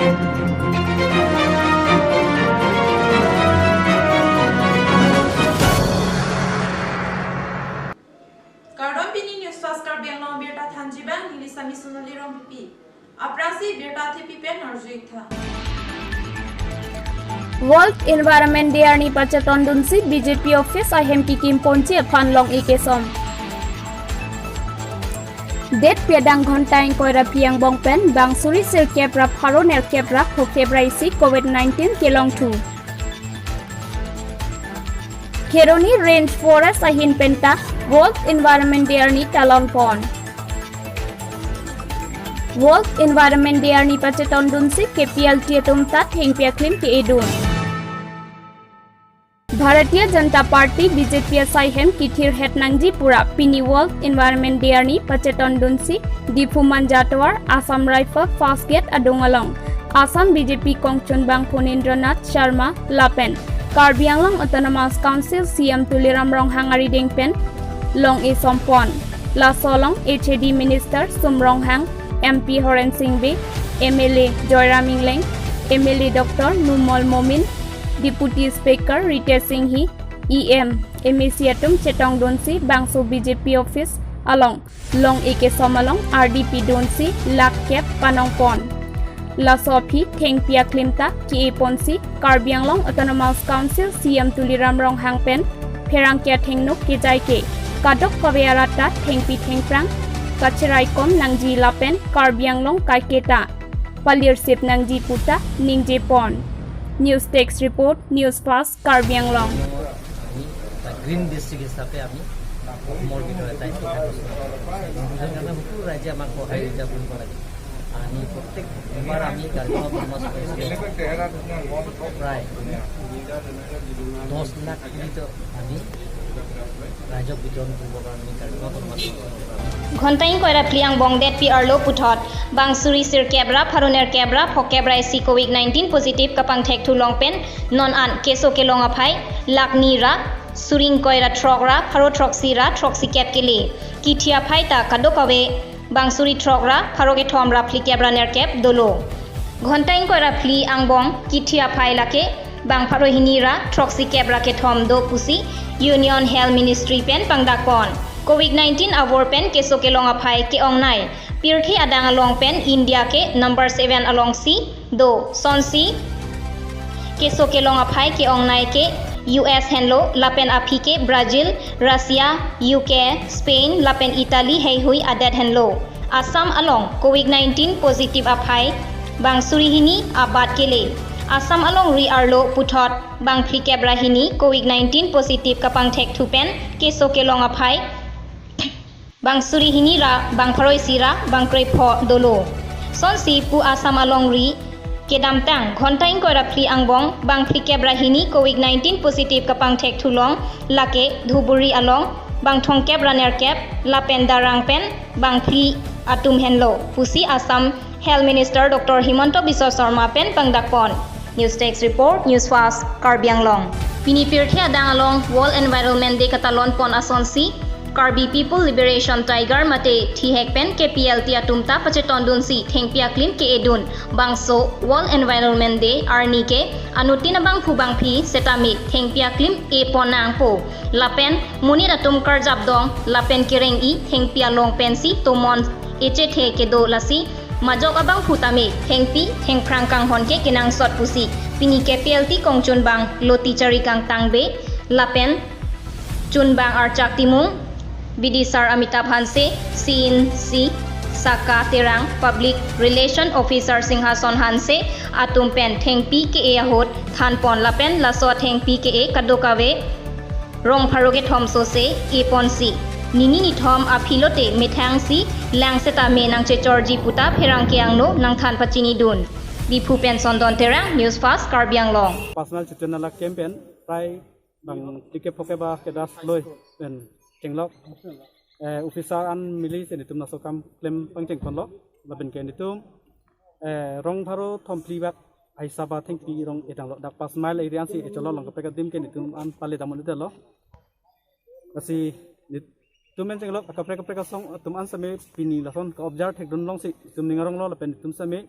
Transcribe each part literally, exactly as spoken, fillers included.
Kardom, pini News Fast Karbi Anglong birta thanji abang neli Sami Sonali Rongpipi. Aphrangsi birta thepi pen arju-ik tha. World Environment Day arni pacheton dunsi B J P office ahem kikim ponji aphan long-e kesom. Date pi adang ghonta ingkoi ra phli angbong pen bang suri sirkep ra pharo nerkep ra phokep ra isi Covid nineteen kelong thu. Kheroni Range Forest ahin penta World Environment Day arni talon pon. World Environment Day arni pacheton dunsi K P L T atum ta thengpi aklim ke-e dun. Bharatiya Janata Party B J P asai hem kithir het nangji pura pini World Environment Day arni pacheton dunsi Diphu Manjatovar Assam Rifle First Gate adung along Assam B J P kongchunbang Phunindranath Sharma lapen Karbi Anglong Autonomous Council C M Tuliram Ronghang arideng pen long-e som pon. Laso along H A D Minister Sum Ronghang, M P Horen Sing Bey, M L A Joyram Engleng, M L A Doctor Numal Momin, Deputy Speaker Ritesh Singhi, E M, M A C atum chetong dunsi bangso B J P office along long-e kesom along ardi pidunsi lakh kep panong pon. Laso aphi thengpi aklim ta ke-e ponsi Karbi Anglong Autonomous Council C M Tuliram Ronghang pen pherangke athengno kejai ke kadokave arat ta thengpi thengphrang kachiraikom nangji lapen Karbi Anglong kaiketa palirsip nangji puta ningje pon. News Desk Report, News Fast, Karbi Anglong. আমি এটা green district হিচাপে আমি অসমৰ ভিতৰত এটা ইতিহাস ৰচনা কৰিছোঁ। সেইকাৰণে সকলো ৰাইজে আমাক সহায় সহযোগিতা কৰিব লাগে। আমি প্ৰত্যেক এবাৰ আমি কাৰ্বি আংলং অট'নমাছ কাউন্সিলত প্ৰায় দহ লাখ লিটাৰ আমি ৰাইজক বিতৰণ কৰিবৰ কাৰণে আমি কাৰ্বি আংলং অট'নমাছ কাউন্সিলৰ পৰা Ghonta ingkoi ra phli angbong date pi arlo puthot bang suri sirkep ra pharo nerkep ra phokep ra isi Covid nineteen positive kapangthek thu long pen non an keso kelong aphai lakh ni ra suri ingkoi ra throk ra pharo throksi ra throksi kep kele. Kithi aphai ta kadokave bang suri throk ra pharo kethom ra phlikep ra nerkep dolo. Ghonta ingkoi ra phli angbong kithi aphai lake bang pharo hini ra throksi kep ra kethom do pusi Union Health Ministry pen pangdak pon. Covid nineteen avur pen keso kelong aphai ke-ongnei pirthe adang along pen India ke number seven alongsi do. Sonsi keso kelong aphai ke-ongnei ke U S henlo lapen aphi ke Brazil, Russia, U K, Spain lapen Italy heihui adet henlo. Assam along Covid nineteen positive aphai bang suri hini abat kele. Assam alongri arlo puthot bang phlikep ra hini Covid nineteen positive kapangthek thu pen keso kelong aphai bang suri hini ra bang pharo isi ra bang krepho dolo. Sonsi pu Assam alongri kedamtang ghonta ingkoi ra phli angbong bang phlikep ra hini Covid nineteen positive kapangthek thu long lake Dhuburi along bang thomkep ra nerkep lapen Darrang pen bang phli atum henlo pusi Assam Health Minister Doctor Himanta Biswa Sarma pen pangdak pon. News Desk Report, News Fast, Karbi Anglong. Pini pirthe adang along World Environment Day katalon pon asonsi Karbi People Liberation Tiger mate thihek pen K P L T atum ta pacheton dunsi thengpi aklim ke-e dun. Bangso World Environment Day arni ke anuttin abangphu bangphi setame thengpi aklim e pon nangpo. Lapen monit atum karjap dong lapen kereng-i thengpi along pensi tomon echethe kedo, lasi majok abangphu tame thengpi thengphrang kanghon ke kenangsot pusi pini K P L T kongchunbang Loti Chari Kangtang Bey lapen chunbang Archak Timung, Bidisar Amitabh Hanse, C N C Saka Terang, Public Relation Officer Singhason Hanse atum pen thengpi ke-e ahut than pon lapen laso thengpi ke-e kadokave rong pharo kethom sose e ponsi nini nithom aphi lote methangsi lang setame nangchechorji puta pherangke angno nangthan pachini dun. Diphu pen Sondon Terang, News Fast, Karbi Anglong. Personal chituna la camp pen prai bang tike phoke ba kedas loi pen chenglok, eh, officer an mili si netum laso kam klem pangcheng ponlo lapen ke netum, eh, rong pharo thom phli bak aisa ba thengpi rong edang lo dak Pas Mail area si echolong kaprek adim ke netum an pale damon ite lo. Lasi netum men chenglok kaprek kaprek asong atum an same pini lason ka-observe thekdun longsi netum ning arong lo lapen netum same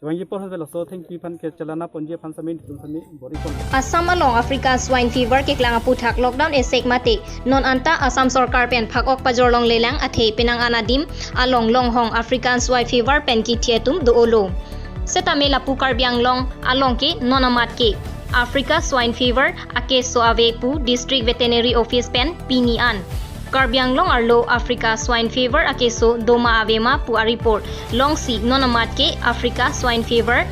Kevangji apor aphan laso thengpi aphan kechelana ponji aphan sitame nelitum sitame bor-i pon. Assam along Africa Swine Fever keklang aputhak lockdown esek mate non anta Assam sorkar pen phak-ok pajor longlelang, athe penang an adim along longhong African Swine Fever pen kithi atum do-olo. Sitame lapu Karbi Anglong along ke non amat ke Africa Swine Fever akeso ave pu District Veterinary Office pen pini an Karbi Anglong arlo Africa Swine Fever akeso doma ave ma pu a-report longsi non amat ke Africa Swine Fever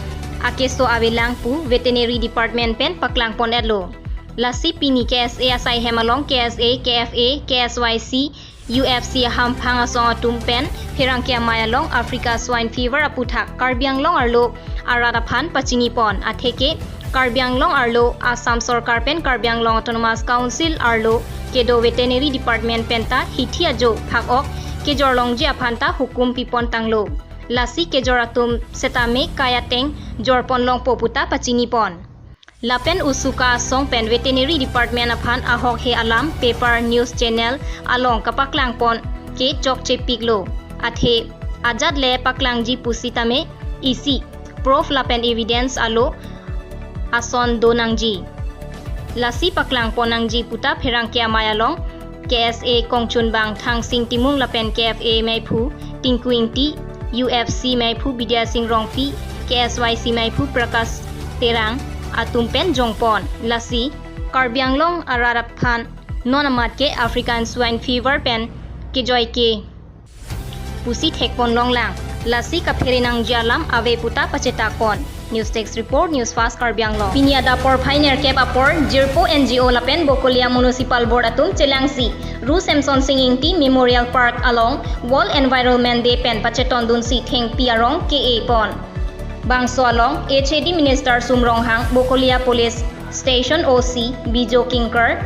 akeso avelang pu Veterinary Department pen paklang pon-etlo. Lasi pini K S A asai hem along K S A, K F A, K S Y C, U F C ahamphang asong atum pen pherangke amei along Africa Swine Fever aputhak Karbi Anglong arlo arat aphan pachini pon, atheke Karbi Anglong arlo Assam sorkar pen Karbi Anglong Autonomous Council arlo kedo Veterinary Department pen ta hithi ajo phak-ok kejor longji aphan ta hukum pi pon tanglo. Lasi kejor atum sitame kai ateng jor pon longpo pu ta pachini pon. Lapen usuka asong pen Veterinary Department aphan ahok he alam paper news channel along kapaklang pon ke chokche piklo. Athe ajat le paklangji pusitame isi proof lapen evidence alo ason do nangji. Lasi paklang pon nangji pu ta pherangke amei along K S A kongchunbang Thangsing Timung lapen K F A meiphu Tinku Ingti, U F C meiphu Bidya Sing Rongpi, K S Y C meiphu Prakash Terang atum pen jong pon. Lasi Karbi Anglong arat aphan non amat ke African Swine Fever pen kejoi ke pusi thek pon longlang. Lasi kaphere nangji alam ave pu ta pachetak pon. News Desk Report, News Fast Karbi Anglong. Pini adap porphai nerkep apor jirpo N G O lapen Bokolia Municipal Board atum chelangsi Ru Semsonsing Ingti Memorial Park along World Environment Day pen pachetondunsi thengpi arong ke-e pon. Bangso along H A D Minister Sum Ronghang, Bokolia Police Station O C Bijo Kinkar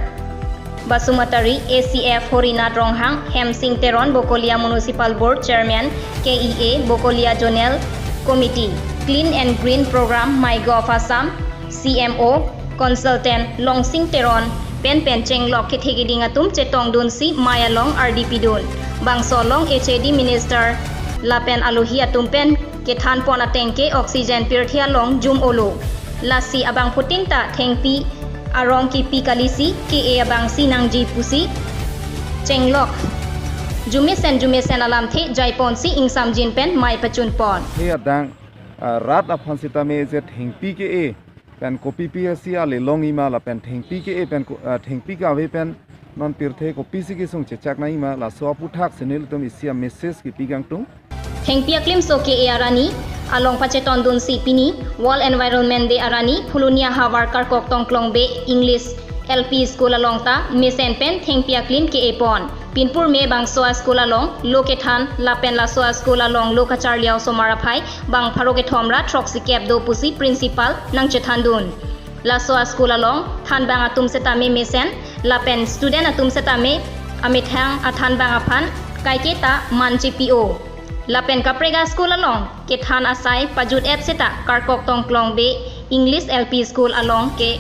Basumatary, A C F Horinath Ronghang, Hemsing Teron, Bokolia Municipal Board Chairman, K E A, Bokolia Zonal Committee, Clean and Green Program, MyGov Assam, C M O, Consultant Longsing Teron pen pen chenglok kethe keding atum chetongdunsi mei along ardi pidun. Bangso along H A D Minister lapen alohi atum pen kethan pon ateng ke oxygen pirthe along jum-olo. Lasi abangphutin ta thengpi arong kipi kalisi ke-e abangsi nangji pusi chenglok jumesen jumesen alamthe jai ponsi ingsamjin pen mei pachun pon. He adang, ah, rat aphan sitame je thengpi ke-e pen kopi pi asi ale longji ma lapen thengpi ke-e pen ko-, ah, thengpi kave pen non pirthe kopisi kesung chechak nangji ma, laso aputhak si nelitum isi a-message kipi kangtung. Thengpi aklimso ke-e arani along pachetondunsi pini World Environment Day arani Phuloni ahavar Karkok Tongklong Bey English L P School along ta mesen pen thengpi aklim ke-e pon. Pinpur me bangso a-school along lo kethan lapen laso a-school along lo kacharli a-osomar aphai bang pharo kethom ra throksi kep do pusi principal nangchethandun. Laso a-school along thanbang atum setame mesen lapen student atum setame amethang athanbang aphan kaiketa man chepi-o. Lapen kaprek a-school along kethan asai pajut-et seta Karkok Tongklong Bey English L P School along ke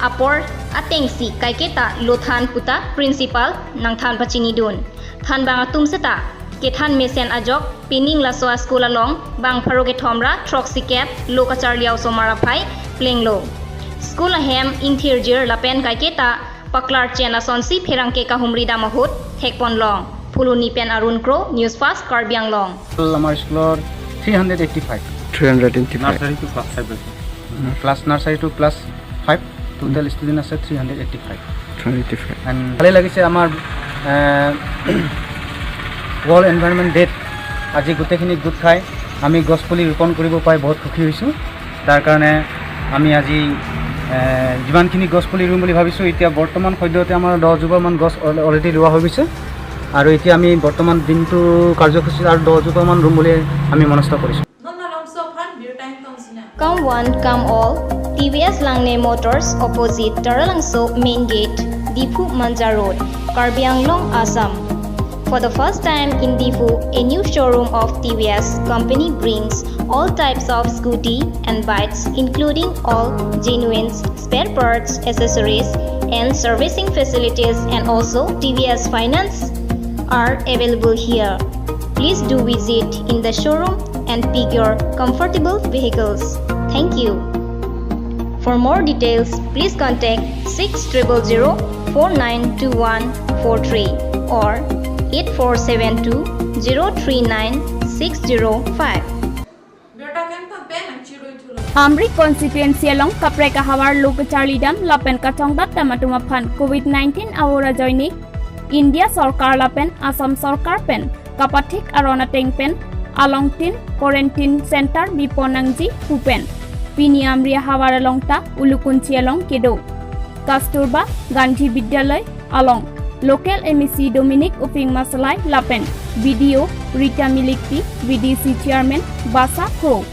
apor atengsi kaiketa lo than pu ta principal nangthan pachinidun. Thanbang atum seta kethan mesen ajok pining laso a-school along bang pharo kethom ra throksi kep lo kacharli a-osomar aphai plenglo. School ahem ingthirjir lapen kaiketa paklar chen asonsi pherangke kahumri dam ahut thek pon long. Phuloni pen Arun Kro, News Fast Karbi Anglong. Lamar School three hundred eighty-five. Three hundred eighty-five. Nursery to class five. Class nursery to class five, total student আছে three hundred eighty-five. Three hundred eighty-five. And ভালে লাগিছে আমাৰ, এ, World Environment Day-ত আজি গোটেইখিনি গোট খাই আমি গছ পুলি ৰোপণ কৰিব পাই বহুত সুখী হৈছোঁ। তাৰ কাৰণে আমি আজি, এ, যিমানখিনি গছ পুলি ৰুম বুলি ভাবিছোঁ, এতিয়া বৰ্তমান সদ্যহতে আমাৰ দহ জোপামান গছ অল-, already ৰোৱা হৈ গৈছে। আৰু এতিয়া আমি বৰ্তমান দিনটো কাৰ্যসূচীত আৰু দহ জোপামান ৰুম বুলি আমি মনস্থ কৰিছোঁ। Non malomso aphan birta ingtong sinang. Come one, come all. T V S Langne Motors, opposite Taralangso Main Gate, Diphu Manja Road, Karbi Anglong, Assam. For the first time in Diphu, a new showroom of T V S company brings all types of scooty and bikes, including all genuine spare parts, accessories, and servicing facilities, and also T V S finance are available here. Please do visit in the showroom and pick your comfortable vehicles. Thank you. For more details, please contact six triple zero four nine two one four three or eight four seven two zero three nine six zero five. Amri constituency along kaprek ahavar lo kacharlidam lapen kachongdat dam atum aphan covid nineteen awor ajoine India sorkar lapen Assam sorkar pen kapathik aron ateng pen alongtin quarantine center bipon nangji pu pen pini Amri ahavar along ta Ulukunchi along kedo Kasturba Gandhi Vidyalaya along local M A C Dominic Uphing Masalai lapen B D O Rita Milikpi, V D C chairman Basa Kro,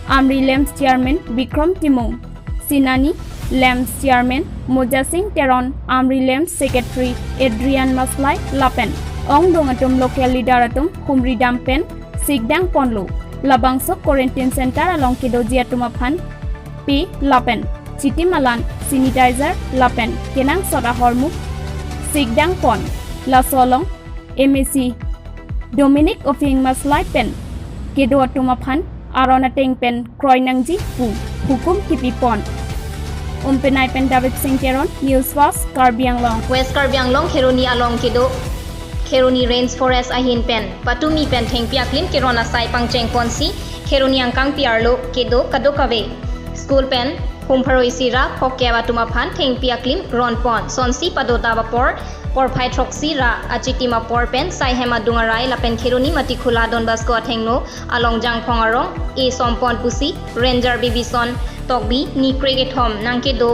Amri LAMPS chairman Bikrom Timung, Sinani LAMPS chairman Moja Singh Teron, Amri LAMPS secretary Adrian Masalai lapen ongdung atum local leader atum humri dam pen sikdang ponlo. Labangso quarantine center along kedoji atum aphan pe lapen chiti malan sanitizer lapen kenangsot ahormu sikdang pon. Laso along M A C Dominic Uphing Masalai pen kedo atum aphan aron ateng pen kroi nangji pu hukum kipi pon. Umpenai pen David Singh Teron, News Fast, Karbi Anglong. West Karbi Anglong Kheroni along kedo Kheroni Range Forest ahin pen patumi pen thengpi aklim keron asai pangcheng ponsi Kheroni angkangpi arlo kedo kadokave school pen hum pharo isi ra phokep atum aphan thengpi aklim ron pon. Sonsi padodap apor porphai throksi ra achitim apor pen saihem adung arai lapen Kheroni Matikhula Don Bosco athengno along jangphong arong e sompon pusi Ranger Bibison Tokbi ni kre kethom nangkedo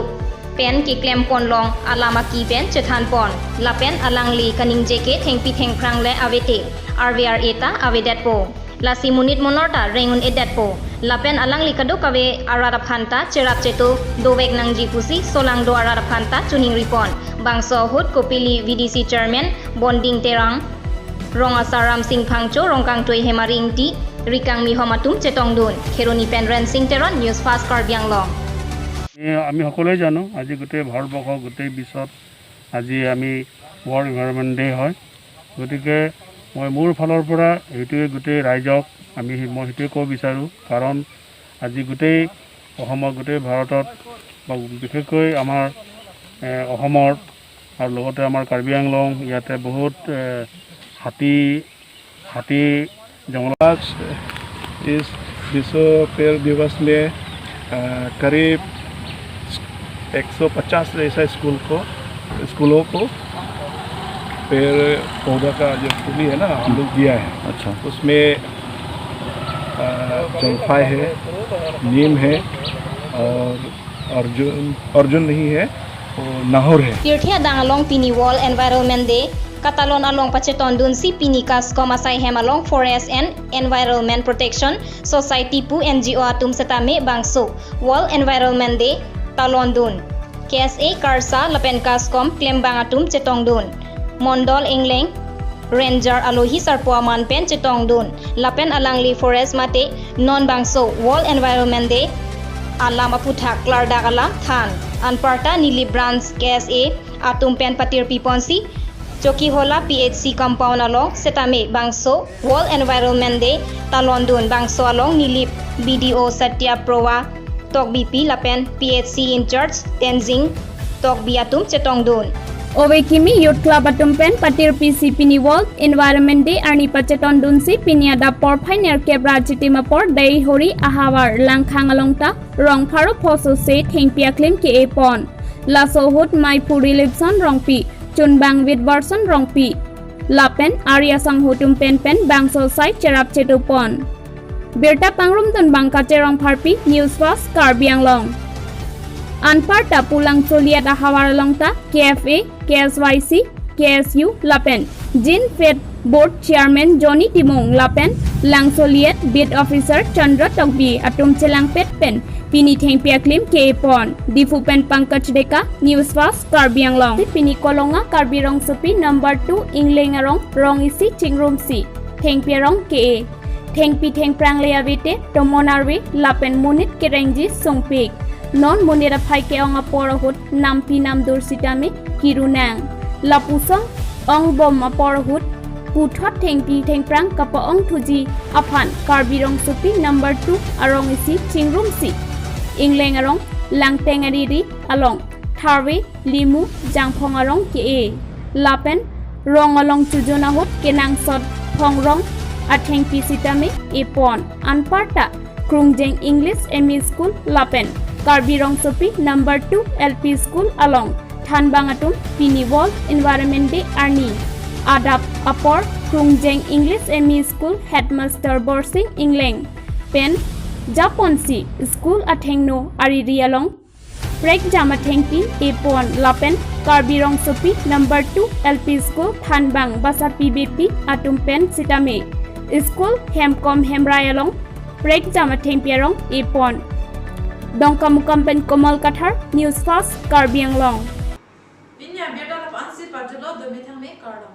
pen keklem pon long alam aki pen chethan pon. Lapen alangli kaningje ke thengpi thengphrang le avete, R V R A ta avedetpo. Lasi monit monor ta reng un-edetpo. Lapen alangli kadokave arat aphan ta cherap cheto dovek nangji pusi solangdo arat aphan ta choningri pon. Bangso ahut Kopili V D C chairman Bonding Terang, Rong Asar Ramsing Phangcho, Rongkangtui Hemari Ingti, Rikang Mihom atum chetongdun. Kheroni pen Rensing Teron, News Fast Karbi Anglong. আমি, আমি সকলোৱে জানো, আজি গোটেই ভাৰতবৰ্ষ, গোটেই বিশ্বত আজি আমি ৱৰ্ল্ড এনভাইৰনমেণ্ট ডে হয়। গতিকে মই মোৰ ফালৰ পৰা এইটোৱে গোটেই ৰাইজক আমি, মই সেইটোৱে ক'ব বিচাৰোঁ, কাৰণ আজি গোটেই অসমত, গোটেই ভাৰতত বা বিশেষকৈ আমাৰ, এ, অসমত আৰু লগতে আমাৰ কাৰ্বি আংলং ইয়াতে বহুত, এ, হাতী, হাতী জংঘল। आज इस विश्व पेड़ दिवस में, अ, करीब एक सौ पचास जैसा स्कूल को, स्कूलों को पेड़ पौधा का जो फुली है ना, हम लोग दिया है। अच्छा। उसमें, अ, जलफाई है, नीम है और अर्जुन, अर्जुन नहीं है, वो नाहर है। Pirthe adang along pini World Environment Day katalon along pachetondunsi pini KASCOM asaihem along Forest and Environment Protection Society pu N G O atum setame bangso World Environment Day talondun. K S A, KARSA lapen KASCOM klembang atum chetongdun. Mondol Engleng Ranger alohi sarpo aman pen chetongdun. Lapen alangli forest mate non bangso World Environment Day alam aputhak klardak alam than. Anparta Nilip Branch K S A atum pen patirpi ponsi Chokihola P H C compound along setame bangso World Environment Day talondun. Bangso along Nilip B D O Satya Prowa Tokbipi lapen P H C in-charge Tenzing Tokbi atum chetongdun. Ove kimi Youth Club atum pen patirpisi pini World Environment Day arni pachetondunsi pini adap porphai nerkep ra achitim apor Deihori ahavar Langkhang along ta rong pharo pho sose thengpi aklim ke-e pon. Laso ahut Maiphu Rilipson Rongpi, Chunbang Vidvarson Rongpi lapen ari asangho atum pen pen bangso asai cherap cheto pon. Birta pangrumdun abang Kache Rongpharpi, News Fast Karbi Anglong. Anparta pu Langsoliet ahavar along ta K F A, K S Y C, K S U lapen Jinfed Board Chairman Johnny Timung lapen Langsoliet Beat Officer Chandra Tokbi atum chelangpet pen pini thengpi aklim ke-e pon. Diphu pen Pankaj Deka, News Fast Karbi Anglong. Pini Kolonga Karbi Rongsopi number two Ingleng arong rong isi chingrumsi thengpi arong ke-e. Thengpi thengphrang le avete, tomon arve lapen monit kerengji sungpik. Non monit aphai ke-ong apor ahut nampi namdur sitame kiru nang. Lapuson ongbom apor ahut puthot thengpi thengphrang kapa-ong thuji aphan Karbi Rongsopi number two arong isi chingrumsi Engleng arong Langteng ariri along tharve, limu, jangphong arong ke-e lapen rong along chojun ahut kenangsot phongrong athengpi sitame epon. Anparta Krungjeng English M E School lapen Karbi Rongsopi number two L P School along thanbang atum pini World Environment Day arni adap apor Krungjeng English M E School headmaster Borsing Engleng pen japonsi school athengno ariri along prekjam athengpi epon lapen Karbi Rongsopi number two L P School thanbang basapi bepi atum pen sitame school hemkom hemrai along prekjam athengpi arong epon. Dongkamukam pen Komal Kathar, News Fast, Karbi Anglong.